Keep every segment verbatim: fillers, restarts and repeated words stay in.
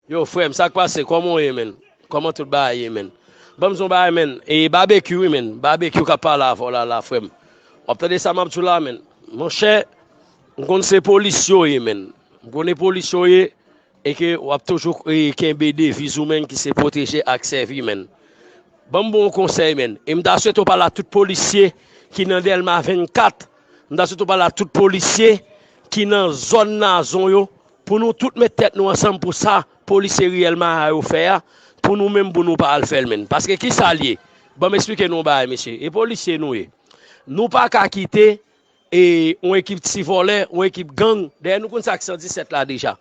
Yo, frè m, sa k pase? Kòman w ye, menn? Kòman tout bagay ye, menn? Ban m di w yon bagay, menn. E Babekyou, wi, menn. Babekyou k ap pale avè w la, la, frè m. W ap tande sa m ap di w la, menn. Monchè, m konn se polis yo ye, menn. M konnen polis yo ye, e ke w ap toujou, e, kenbe deviz ou, menn, ki se pwoteje ak sèvi, menn. Ban m ba w yon konsèy, menn. E m ta swete w pale a tout polisye ki nan Dèlma vennkat. M ta swete w pale a tout polisye ki nan zòn Nazon yo, pou nou tout met tèt nou ansanm pou sa polisye Riyèl Maya yo fè a, pou nou menm, pou nou pa al fè l, menn. Paske ki sa l ye? Ban m eksplike nou yon bagay, mesye. E polisye nou ye. Nou pa ka kite e, yon ekip ti vòlè, yon ekip gang. Dayè, nou konn sa k san disèt la deja.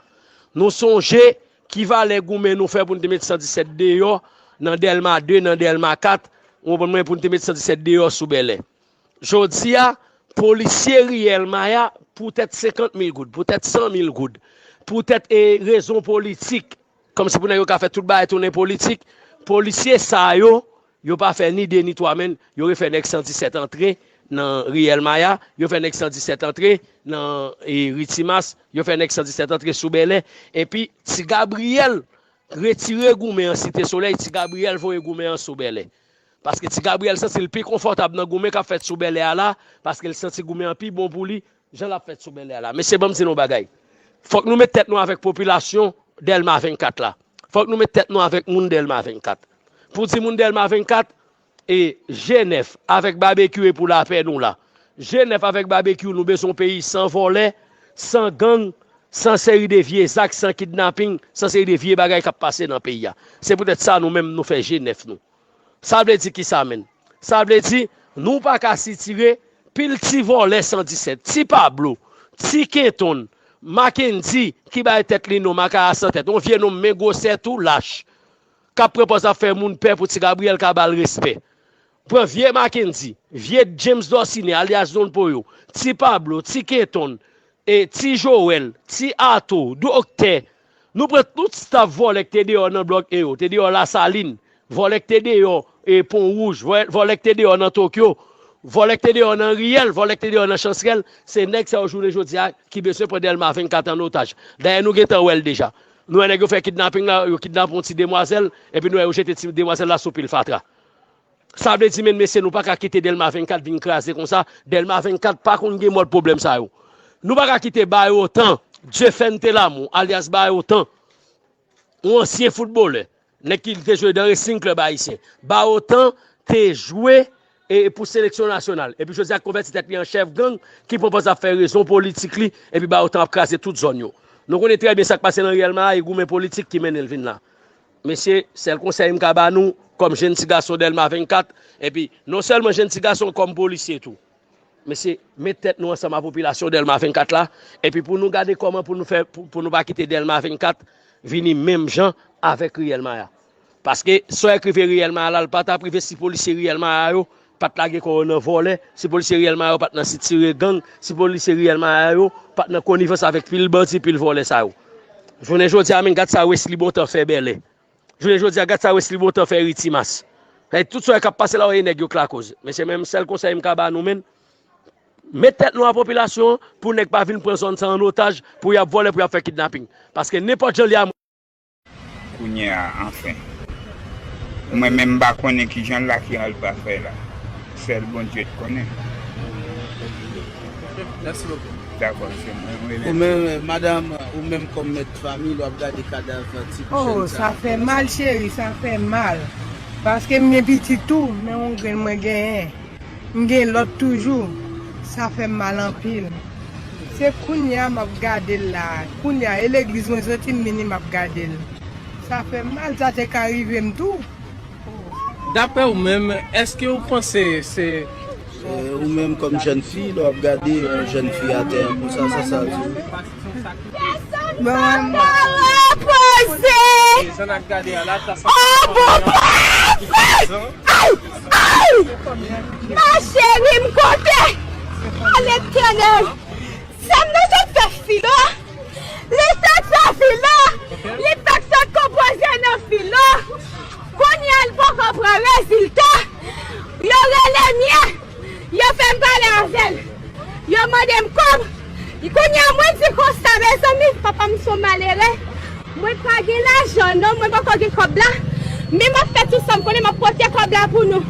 Nou sonje ki valè goumen nou fè pou n te met san disèt deyò nan Dèlma de, nan Dèlma kat, ou konprann mwen, pou n te met san disèt deyò sou Bèlè. Jodi a, polisye Riyèl Maya, poutèt senkant mil goud, poutèt san mil goud, poutèt, e, rezon politik, kòmsi pou nèg yo ka fè tout bagay tounen politik, polisye sa yo, yo pa fè ni de ni twa, menn, yo refè nèg san disèt antre nan Riyèl Maya, yo fè nèg san disèt antre nan, e, Ri Timas, yo fè nèg san disèt antre sou Bèlè, epi Ti Gabriyèl retire goumen an Site Solèy, Ti Gabriyèl voye goumen an sou Bèlè. Paske Ti Gabriyèl santi l pi konfòtab nan goumen k ap fèt sou Bèlè a la, paske l santi goumen an pi bon pou li, jan l ap fèt sou Bèlè a la. Mesye, ban m di nou yon bagay. Fòk nou met tèt nou avèk popilasyon Dèlma vennkat la. Fòk nou met tèt nou avèk moun Dèlma vennkat. Pou di moun Dèlma vennkat, e, G nèf avèk Babekyou e pou lapè nou la. G nèf avèk Babekyou, nou bezwen yon peyi san vòlè, san gang, san seri de vye zak, san kidnaping, san seri de vye bagay k ap pase nan peyi a. Se poutèt sa nou menm nou fè G nèf nou. Sa vle di kisa, menn? Sa vle di, nou pa ka sitire pil ti vòlè san disèt, ti Pablo, ti Kenton, Mackendy ki bay tèt li non Makaya san tèt, yon vye nonm men gwosè tou lach, k ap pran pòz ap fè moun pè pou Ti Gabriyèl ka ba l respè. Pran vye Mackendy, vye James Dorcine, alyas Don Poyo, ti Pablo, ti Kenton, e, ti Joel, ti Ato, doktè. Nou pran tout staf vòlè k te deyò nan blòk E yo, te deyò Lasalin, vòlè k te deyò, e, Pon Wouj, vòlè, vòlè k te deyò nan Tokyo, vòlè k te deyò nan Riyèl, vòlè k te deyò nan Chansrèl, se nèg sa yo jounen jodi a ki bezwen pran Dèlma vennkat an otaj. Dayè, nou gentan wè l deja. Nou wè nèg yo fè kidnaping la, yo kidnape yon ti demwazèl, epi nou wè yo jete ti demwazèl la sou pil fatra. Sa vle di, menn mesye, nou pa ka kite Dèlma vennkat vin kraze konsa. Dèlma vennkat pa konn gen mòd pwoblèm sa yo. Nou pa ka kite Bayotan, Dieufen Telamou, alyas Bayotan, yon ansyen foutbolè, nèg ki te jwe nan Racing Club Ayisyen. Bayotan te jwe, e, pou seleksyon nasyonal. Epi jodi a konvèti tèt li an chèf gang ki pran pòz ap fè rezon politik li, epi Bayotan ap kraze tout zòn yo. Nou konnen trè byen sa k pase nan Riyèl Maya, e goumen politik ki mennen l vin la. Mesye, sèl konsèy m ka ba nou, kòm jenn ti gason Dèlma vennkat, epi non sèlman jenn ti gason, kòm polisye tou. Mesye, met tèt nou ansanm a popilasyon Dèlma vennkat la, epi pou nou gade kòman pou nou fè, pou, pou nou pa kite Dèlma vennkat vini menm jan avèk Riyèl Maya. Paske sa w wè k rive Riyèl Maya la, l pa t ap rive si polisye Riyèl Maya yo pa t lage kò yo nan vòlè, si polisye Riyèl Maya yo pa t nan sitire gang, si polisye Riyèl Maya yo pa t nan konivans avèk pil bandi, pil vòlè sa yo. Jounen jodi a, menn, gad sa Wesley Bontan fè Bèlè. Jounen jodi a, gad sa Wesley Bontan fè Ri Timas. Sa vle di tout sa w wè k ap pase la, w wè e nèg yo k lakoz. Mesye, menm sèl konsèy m ka ba nou, menn, met tèt nou a popilasyon an pou nèg pa vin pran zòn sa an otaj, pou y ap vòlè, pou y ap fè kidnaping. Paske nenpòt jan l ye a, Kounye a, anfen. Mwen menm, m pa konnen kijan l la, ki al pa fè la. Sèl Bondye k konnen. Mèsi bokou. Dakò, se mwen, mwen rele. Ou menm, madanm, ou menm kòm mèt fanmi, w ap gade kadav ti jèn sa. Oh, sa fè mal, cheri, sa fè mal. Paske m gen pitit tou, men yon grenn mwen genyen. M gen lòt toujou. Sa fè m mal anpil. Se kounye a m ap gade l la. Kounye a, e legliz mwen soti m vini m ap gade l. Sa fè m mal, sa te ka rive m tou. Daprè ou menm, èske ou panse se... E, ou menm kòm jèn fi, lè w ap gade yon jèn fi atè a konsa, sa sa di? Pèsonn pa ka repoze. Oh, bon, bon. Ay! Ay! Ma cheri, m kote? Oh, Letènèl! Sè m nan sot fè filo. Li sot fè filo. Li fèk sot konpoze nan filo. Kounye a, l poko pran rezilta. Yo rele m ye. Yo fè m pale avè l. Yo mande m kòb. Kounye a, mwen di konsa, mezanmi, papa m se yon malere. Mwen pa gen lajan non, mwen poko gen kòb la. Men m ap fè tout sa m konnen, m ap pote kòb la pou nou.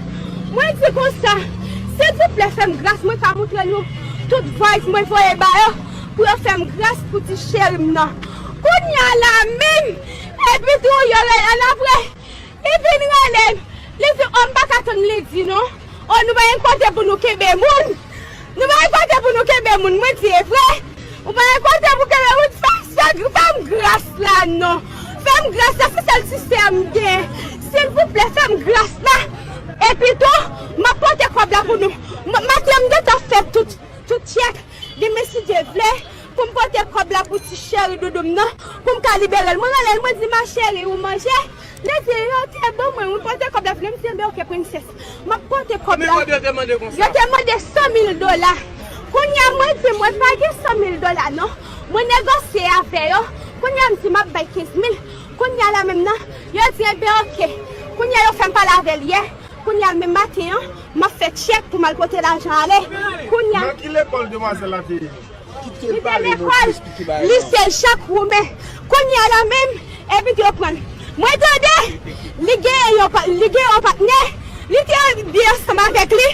Mwen di konsa, silvouplè fè m gras, mwen ka moutre nou tout voice mwen voye ba yo, pou yo fè m gras pou ti cheri m nan. Kounye a la menm, epi tou yo rele ann apre. Li vin rele m. Li di, o, m pa ka tann li di non. O, nou pa gen kote pou nou kenbe moun. Nou pa gen kote pou nou kenbe moun. Mwen di, e vre? Ou pa gen kote pou kenbe moun? Fè m, fè m gras la non. Fè m gras la, se sèl ti sè m gen. Silvouplè, fè m gras la. Epi tou, m ap pote kòb la pou nou. M- Maten, m gentan fè tout, tout tchèk. Demen, si Dye vle, pou m pote kòb la pou ti cheri doudou m nan, pou m ka libere l. Mwen rele l, mwen di, ma chérie, ou manje? Li di, yo te ban mwen, mwen pote kòb la vini. M di, enben, oke, prensès. M ap pote kòb la. Konbyen kòb yo te mande konsa? Yo te mande san mil dola. Kounye a, mwen di, mwen pa gen san mil dola, non. Mwen negosye avè yo. Kounye a, m di, m ap bay kenz mil. Kounye a la menm nan, yo di, enben, oke. Kounye a, yo fè m pale avè l yè. Kounye a, menm maten an, m ap fè tchèk pou m al pote lajan ale. Kounye a, nan ki lekòl demwazèl la te ye? Li te lekòl lise Jak Woumen. Kounye a la menm, epi yo pran l. Mwen tande, li gen yon pa- li gen yon patnè, li te anvi ansanm avèk li.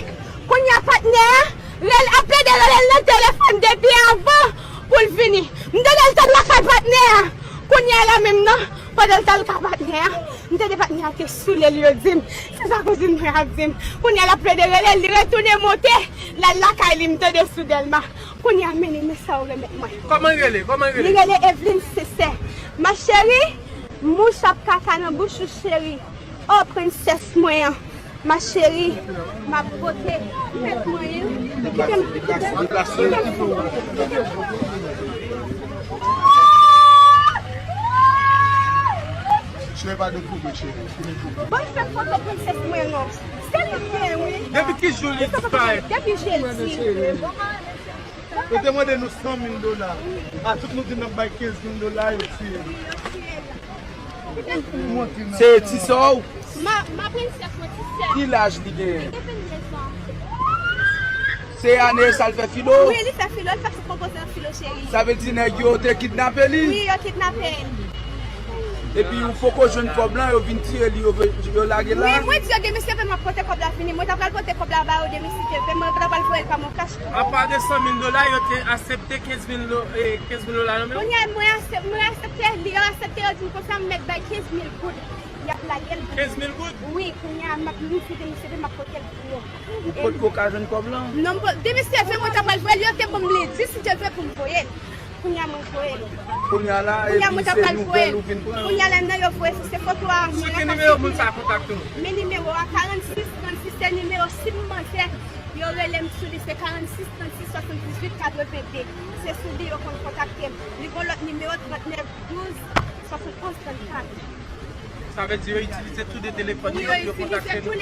Kounye a patnè a rele, ap plede rele l nan telefòn depi avan pou l vini. M tande l t al lakay patnè a. Kounye a la menm nan, pandan l t al lakay patnè a, m tande patnè a te soule l, yo di m. Se sa kouzin mwen ap di m. Kounye a l ap plede rele l, li retounen monte, l al lakay li, m tande sou Dèlma. Kounye a, men li, men sa yo remèt mwen. Kòman l rele? Kòman l rele? Li rele Evelyne Sesè. Ma chérie, mouch ap kaka nan bouch ou, cheri. O, prensès mwen an. Ma chérie, m ap pote tèt mwen, wi. Kite m, kite m, kite m. Cheri, pa dekouvri, cheri. Ban m fè foto prensès mwen, non. Se li m gen, wi. Depi ki jou li disparèt? Depi jedi. Yo te mande nou san mil dola. A tout nou di n ap bay kenz mil dola, yo tiye nou. Se ti sè w? Ma, ma prensès, mwen ti sè. Ki laj li genyen? Li gen venndez an. Se ane sa l fè filo? Wi, li fè filo, li fè sou konpoze nan filo, cheri. Sa vle di nèg yo te kidnape li? Wi, yo kidnape l. Epi ou poko jwenn kòb lan, yo vin tiye li, yo, yo lage l la? Wi, mwen di yo demen si Dye vle m ap pote kòb la vini. Mwen ta pral pote kòb la ba yo demen si Dye vle, mwen ta pral voye l pa Moncash pou yo. Apa de san mil dola, yo te aksepte kenz mil do- e, kenz mil dola nan men w? Kounye a, mwen aksep- mwen aksepte, li yo aksepte, yo di m konsa m mèt bay kenz mil goud. Y ap lage l pou mwen. Kenz mil goud? Wi, kounye a, m ap di demen si Dye vle m ap pote l pou yo. Ou potko ka jwenn kòb lan? Non, m po- demen si Dye vle, mwen ta pral voye l, yo te ban m li di si Dye vle pou m voye l. Kounye a mwen voye l. Kounye a la, epi se nouvèl ou vin pran. Kounye a la, nan yo voye, se foto a mwen. Sou ki nimewo moun sa kontakte w? Men nimewo a, karannsis trannsis, se nimewo sim manzè. Yo rele m sou li, se karannsis trannsis swasanndizuit katrevende. Se sou li yo konn kontakte m. Li gon lòt nimewo, trannèf douz swasantonz trannkat. Sa vle di yo itilize tou de telefòn yo pou yo kontakte nou,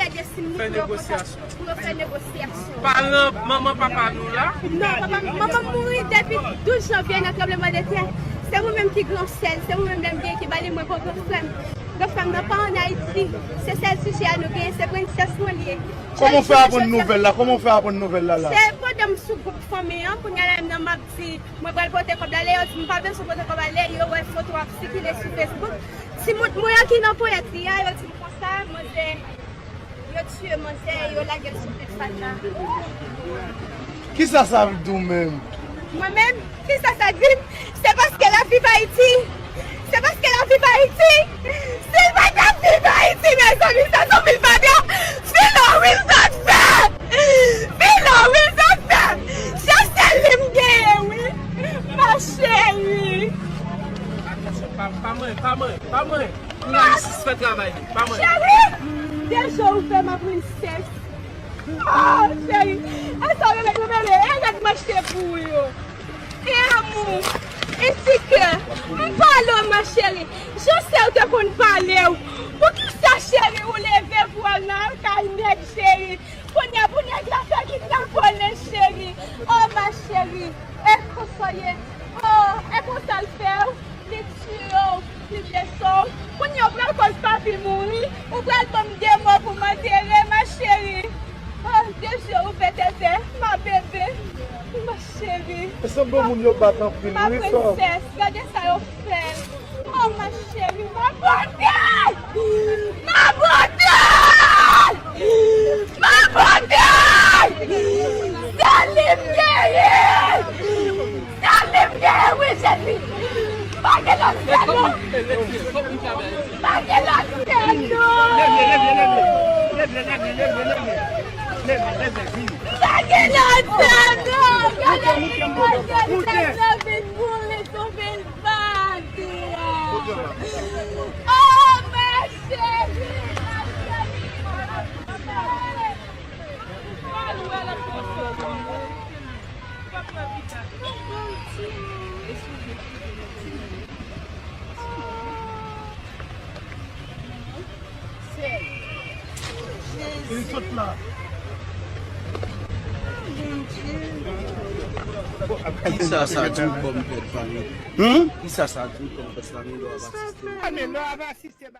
fè negosyasyon. Pou yo fè negosyasyon. Paran, manman, papa nou la? Non, papa, manman m mouri depi douz janvye nan tranblemanntè. Se mwen menm ki gran sè l, se mwen menm lè m gen ki ba li mwen pou gran frè m. Gran frè m nan pa ann Ayiti. Se sèl sijè a nou genyen, se prensès mwen li ye. Kòman w fè aprann nouvèl la? Kòman w fè aprann nouvèl la la? Se pandan m sou gwoup fanmi an, kounye a la menm nan m ap di, mwen pral pote kòb la, lè yo di m pa bezwen pote kòb la, lè yo wè foto ap sikile sou Facebook. Timoun mwen an ki nan ponyèt li a, yo di m konsa, manzè, yo tiye manzè, yo lage l sou pye fatra. Kisa sa vle di w menm? Mwen menm, kisa sa di m? Se paske l ap viv Ayiti. Se paske l ap viv Ayiti. Si l pa t ap viv Ayiti, mezanmi, sa se yon pil fatra. Filo, wi, l t ap fè. Filo, wi, l t ap fè. Se sèl li m genyen, wi. Ma chérie. Atansyon, pa, pa manyen, pa manyen, pa manyen. Jounalis, fè travay li, pa manyen. Cheri, de je ouvè, ma princesse. Oh, cheri, e sa w remèt mwen, bebe, e rad m achte pou ou yo. E amou, e ti kè, m pale w, ma chérie. Jan sè w te konn pale w. Poukisa, cheri, ou leve pou w al nan kay nèg, cheri? Kounye a pou nèg la fè kidnapè w, cheri. Oh, ma chérie, e konsa w ye. Oh, e konsa l fè w. Li tiye w, li blese w. Kounye a w pral koz papi mouri, ou pral ban m de mò pou m antere, ma chérie. Oh, de je ouvè, tètè, ma bébé, ma chérie. E sanble moun yo bat anpil, wi, frè. Ma princesse, gade sa yo fè l. Oh, ma chérie. Bondye! Ma Bondye! Ma Bondye! Sèl li m genyen! Sèl li m genyen, wi, Jezi! Pa gen lòt sèl non! Pa gen lòt sèl non! Pa gen lòt sèl non! Gade imaj yo, tèt yo vin boule sou vil. Li sot la. Kisa sa di w kòm pèd fanmi? Hmm? Kisa sa di w kòm pèd fanmi lè w ap asiste? A, men lè w ap asiste.